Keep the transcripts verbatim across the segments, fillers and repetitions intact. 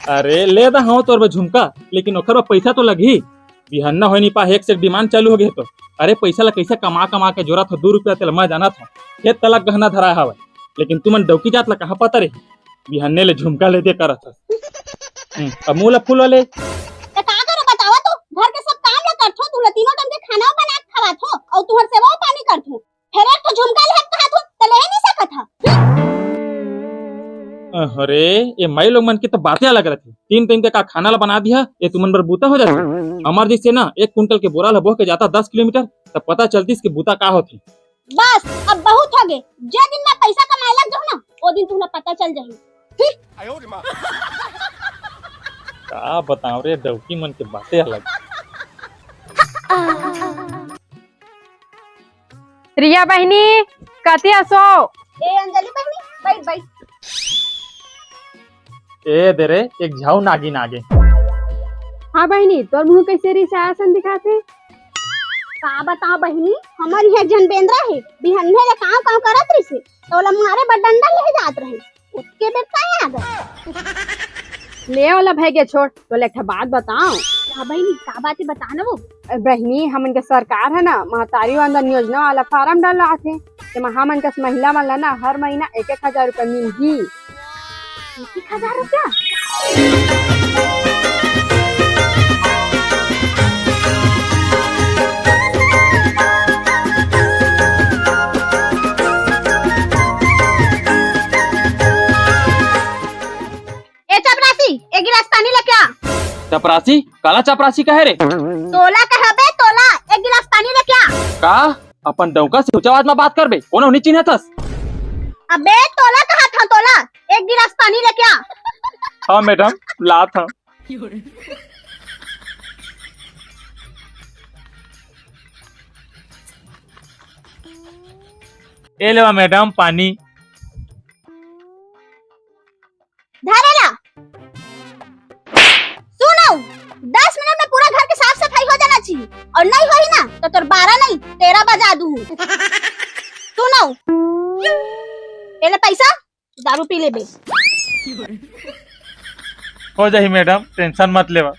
अरे ले दा हव तोर बर झुमका, लेकिन ओखर बर पइसा तो लगही। बिहन्ना होय नी पाय, एक से एक demand चालू होगे हे तो। अरे पइसा ला कइसे कमा कमा के जोरत हव, दू रुपया तेला मैं जानत हव। खेत तलक गहना धराय हवय, लेकिन तुमन डौकी जात ला कहाँ पता रही, बिहन्ने ले झुमका ले दे करत हस। हम्म, अब मुँह ला फूल ले। त का करो बतावा तो, घर के सब काम ला करथो, तुला तीनों टाइम के खाना बना के खवाथो, अउ तुहर सेवा पानी करथो। फेर एक ठो झुमका लेहत कहत हो, त ले नहीं सकत हा। अरे, ये माई लोग मन के तो बातें अलग रथे। तीन टाइम के का खाना ला बना दिया, ये तुमन बर बूता हो जाथे। हमर जैसे ना, एक कुंटल के बोरा ला बोह के जाता दस किलोमीटर, तब पता चलतीस कि बूता का होथे। बस, अब बहुत होगे। जे दिन मैं पैसा कमाए लग जाहूं ना, वो दिन तुमला पता चल जाही। का बताओ रे, डौकी मन के बातें अलग। रिया बहिनी, कति असो? ए अंजलि बहिनी, बैठ, बैठ। ए दे रे, एक झाऊ नागिन आगे। हाँ बहिनी, तोर मुंह कैसे रिसाया असन दिखाथे? का बताओ बहिनी, हमर इहाँ एक झन बेंदरा हे, बिहन्ने ले कांव कांव करत रहिसे, त ओला मारे बर डंडा लेहे जात रहे। ओतके बेर ताई आ गे। ले ओला भई गे छोड़, तोला एक ठा बात बताओं। का बहिनी, का बात हे बता ना वो। अ, बहिनी, हमन के सरकार हे ना, महतारी वंदन योजना वाला फारम डलवाथे। तेमा हमन कस महिला मन ला ना हर महीना एक एक हजार रुपया मिलही। एक एक हजार रुपया? ए चपरासी, एक गिलास पानी लेके आ। चपरासी? काला चपरासी कहे रे? तोला कहबे तोला, एक गिलास पानी लेके आ। का? अपन डौका से ऊंचा आवाज में बात करबे? कोनो नहीं चिन्हतस? अबे तोला कहत हंव तोला, एक गिलास पानी लेके आ। हाँ मैडम, लात हंव। ए लेवा मैडम पानी। धर एला। सुन अउ, दस मिनट में पूरा घर के साफ सफाई हो जाना चाहिए, अउ नहीं होही ना तो तोर बारह नहीं तेरह बजा दूँ। सुन अउ, एला पैसा, दारू पी लेबे। हो जाही मैडम, tension मत लेवा।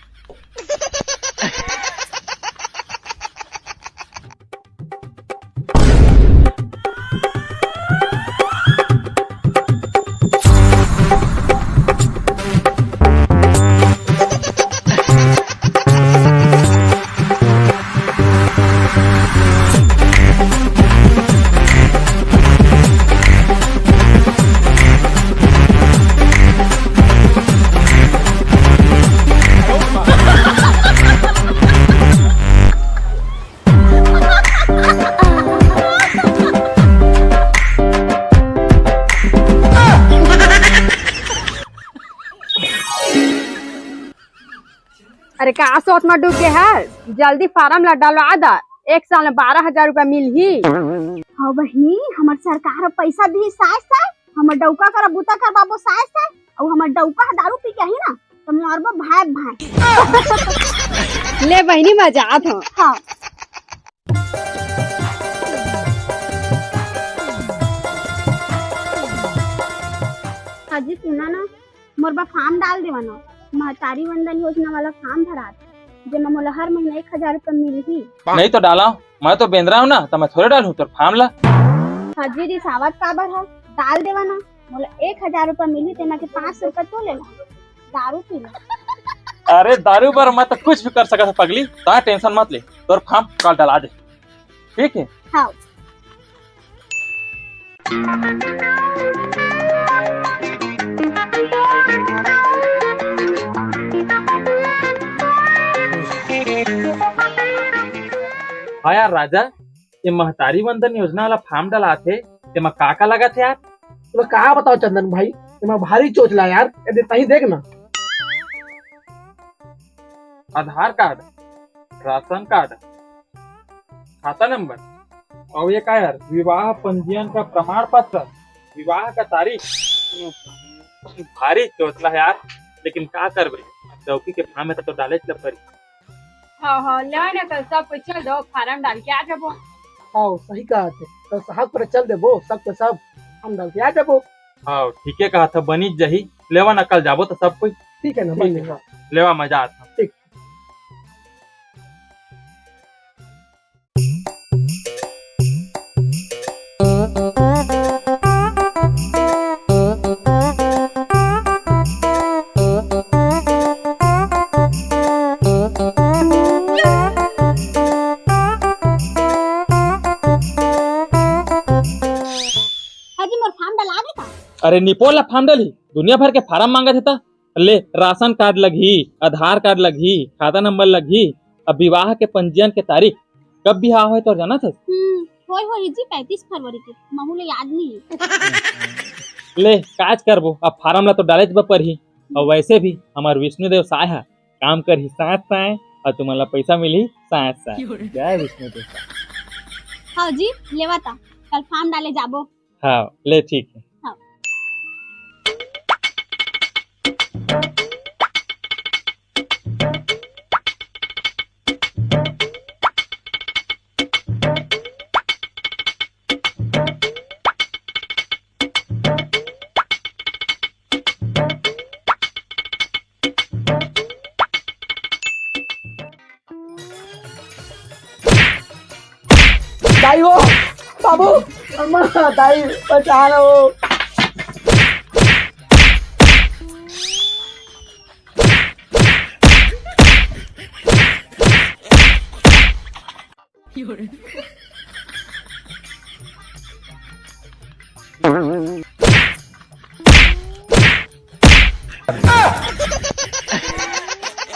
अरे का सोच में डूब गे हस? जल्दी फारम ला डलवा दा, एक साल में बारह हजार रुपया मिलही। हाँ बहिनी, हमर सरकार ह पैसा दी साय साय, हमर डौका करा बूता करवाबो साय साय, अउ हमर डौका ह दारू पी के आही ना, त मरबो भाय भाय। ले बहिनी, मैं जात हंव। हाँ। अजी सुना ना, मोर बर फार्म डाल देवा ना, महतारी वंदन योजना वाला फार्म भरात, जेमा मोला हर महीना एक हजार रुपया मिलही। नहीं तो डाला, मैं तो बेंदरा हूँ ना, तो मैं थोड़े डालूँ तोर फार्म ला। अजी रिसावत काबर हा, डाल देवा ना, मोला एक हजार रुपया मिलही, तेमा के पाँच सौ रुपया तू ले ला, दारू पी ला। अरे दारू बर मैं तो कुछ भी कर सकत हंव पगली, तैं tension मत ले, तोर फार्म काल डला दे, ठीक है? हाँ। हाँ यार राजा, ये महतारी वंदन योजना वाला फार्म डलाथे, तेमा का का लगथे यार? तोला का बताओ चंदन भाई, एमा भारी चोचला यार, ये दे तहीं देख ना। आधार कार्ड, राशन कार्ड, खाता नंबर, अउ ये का यार, विवाह पंजीयन का प्रमाण पत्र, विवाह का तारीख। भारी चोचला यार, लेकिन का करबे, डौकी के फार्म में तो डालेच ल परी। हाँ, हाँ, ले ना, कल सब कोई चल दो, फार्म डाल के आ जाबो। हाँ, सही कहा थे। तो साहब पर चल देबो, सब के सब हम डाल के आ देबो। हाँ, ठीके कहा था, बनिच जाही। लेवा ना, कल जाबो तो सब कोई। ठीक है ना, ठीक बन है। जाएगा। लेवा, मजा आता। ठीक। हाँ जी, मोर फार्म डला गे का? अरे निपोल ला फार्म डलही, दुनिया भर के फार्म मांगत हे त। ले, राशन कार्ड लगही, आधार कार्ड लगही, खाता नंबर लगही, अब विवाह के पंजीयन के तारीख, कब बिहाव होय तोर जानत हस? हम्म, होय होही जी, पैंतीस फरवरी के, महू ले याद नहीं हे। ले, काज करबो, अब फार्म ला तो डालेच बर परही। और वैसे भी हमार विष्णु देव साय हा काम करही साथ साथ, और तुमन ला पैसा मिलही साथ साथ। जय विष्णु देव साय। हाँ जी, लेवा ता, कल फार्म डाले जाबो। हाँ, ले ठीक है। हाँ। दाई हो, बाबू, अम्मा, दाई, बचा लो।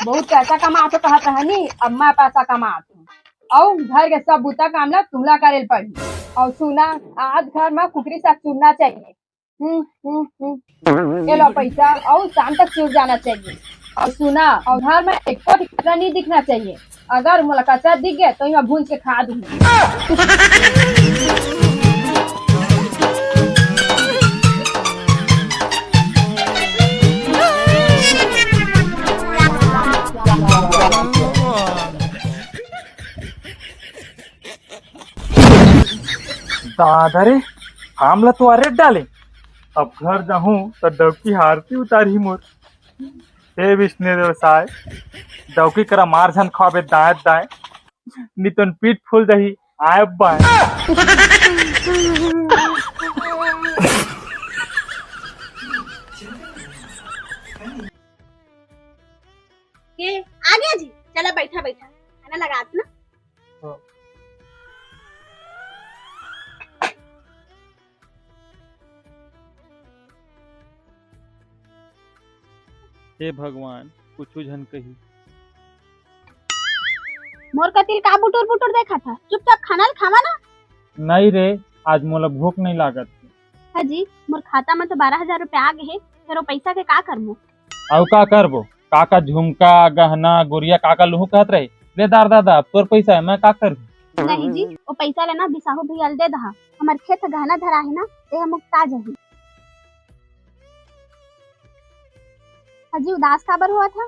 बहुत पैसा कमात हो कहत रहे नी, अब मैं पैसा कमात हूँ। अउ घर के सब बूता काम ला तुमला करे ल पड़ही। अउ सुना, आज घर में कुकरी साग चुरना चाहिए। हम्म, हम्म, हम्म। ये लो पैसा, अउ शाम तक चुर जाना चाहिए। अउ सुना, अउ घर में एको ठिकाना नहीं दिखना चाहिए। अगर मोला कचरा दिख गया तो इमा भूंज के खा दूंगी। दादा रे, फार्म ला तो अरेट डाले। अब घर जाहूं त डौकी हारती उतारही मोर। हे विष्णु देव साय, डौकी करा मार झन खाबे दाएं दाएं, नितन पीठ फूल जाही। आए बाय। के आ गया जी, चला बैठा बैठा खाना लगात ना। हाँ। हे भगवान, कुछु झन कही। मोर कतिल का बुटुर बुटुर देखा था, चुपचाप खाना ल खावा ना। नहीं रे, आज मोला भूख नहीं लागत। हाँ जी, मोर खाता में तो बारह हजार रुपया आ गए हे, फिर वो पैसा के का करबो? अउ का करबो? काका झुमका, गहना, गुरिया काका लुहू कहत रहे। ले दार दादा, अब तोर पैसा है, मैं का करबो? नहीं जी, वो पैसा लेना बिसाहू भैया ल दे दहा। हमर खेत गहना धरा है ना, ये मुक्ता जाही। हाँ जी, उदास काबर हुआ था?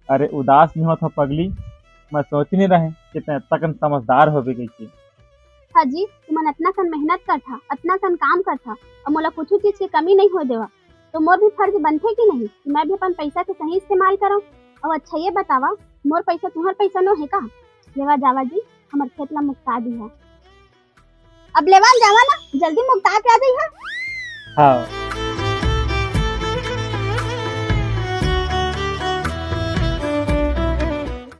अरे उदास नहीं होत हो पगली, मैं सोच नहीं रहे कि तैं इतना कन समझदार होबे कहिके। हाँ जी, तुमन अतना कन मेहनत करथा, अतना कन काम करथा, अउ मोला कुछु चीज के कमी नहीं हो देवा, तो मोर भी फर्ज बनथे कि नहीं कि मैं भी अपन पैसा के सही इस्तेमाल करव? अउ अच्छा ये बतावा, मोर पैसा तुहर पैसा नो हे का? लेवा जावा जी, हमर खेत ला मुक्ता दिहा। अब लेवा जावा ना, जल्दी मुक्ता के आ जइहा। हाँ।